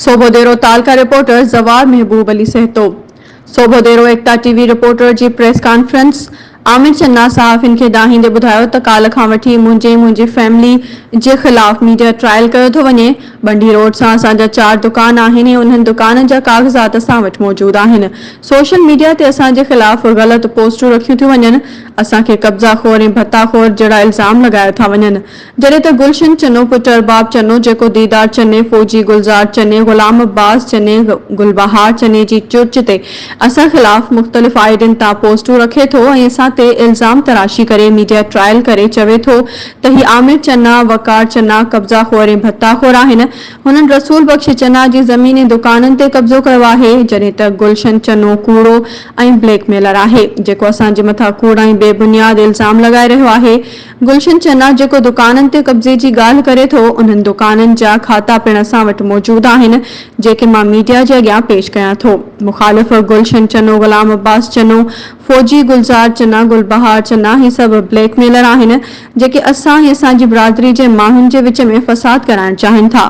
Sobhodero تعلقه reporter Zawar Mehboob Ali Sahito Sobhodero Ekta T V reporter جي press conference Amir Channa صحافين کي دانهيندي ٻڌايو ته ڪالهه کان وٺي منهنجي ۽ منهنجي فيملي جي خلاف ميڊيا ٽرائل ڪيو ٿو وڃي ٻنڊي روڊ سان اسان جا چار دڪان آهن ۽ انهن دڪانن جا ڪاغذات اسان وٽ موجود آهن سوشل ميڊيا تي اسان جي خلاف غلط پوسٽون رکيون ٿيون وڃن اسان کي قبضا خور ۽ ڀتا خور جهڙا الزام لڳايا ٿا وڃن جڏهن ته گلشن چنو پٽ ارباب چنو جيڪو ديدار چني، فوجي گلزار چني، غلام عباس چني، گلبهار چني جي چرچ تي اسان خلاف مختلف آء ڊين تان پوسٽون رکي ٿو ۽ اسان تي الزام تراشي ڪري ميڊيا ٽرائل ڪري چوي ٿو ته هي عامر چنا، وقار چنا قبضا خور ۽ ڀتا خور آهن، هنن رسول بخش چنا جي زمين ۽ دڪانن تي قبضو ڪيو آهي، جڏهن ته گلشن چنو ڪوڙو ۽ بليڪ ميلر آهي، جيڪو اسان جي مٿان ڪوڙا ۽ بي بنياد الزام لڳائي رهيو آهي. گلشن چنا جيڪو دڪانن تي قبضي جي ڳالهه ڪري ٿو، انهن دڪانن جا کاتا پڻ اسان وٽ موجود آهن، جيڪي مان ميڊيا جي اڳيان پيش ڪيان ٿو. مخالف گلشن چنو، غلام عباس چنو، فوجي گلزار چنا، گلبهار چنا هي سڀ بليڪ ميلر آهن، جيڪي اسان ۽ اسان جي برادري جي ماڻهن جي وچ ۾ فساد ڪرائڻ چاهين ٿا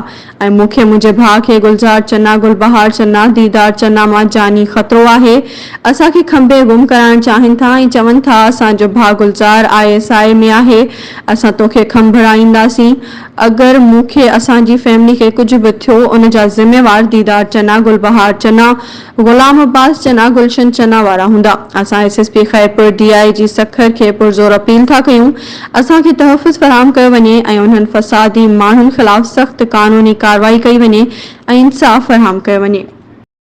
۽ مون کي منهنجي ڀاء کي گلزار چنا، گلبهار چنا، ديدار چنا مان جاني خطرو آهي. اسان کي کنڀي گم ڪرائڻ چاهين ٿا ۽ چون ٿا اسان جو ڀاء گلزار I S I ۾ آهي، اسان توکي کنڀڙائينداسين. اگر مون کي اسان جي فيملي کي ڪجهه به ٿيو ان جا ذميوار ديدار چنا، گلبهار چنا، غلام عباس چنا، گلشن چنا وارا هوندا. اسان S S P Khairpur, D I G Sukkur کي پرزور اپيل ٿا ڪيون اسان کي تحفظ فراهم ڪيو وڃي ۽ انهن فسادي ماڻهن خلاف سخت قانوني ڪارروائي ڪئي وڃي ۽ انصاف فراهم ڪيو وڃي.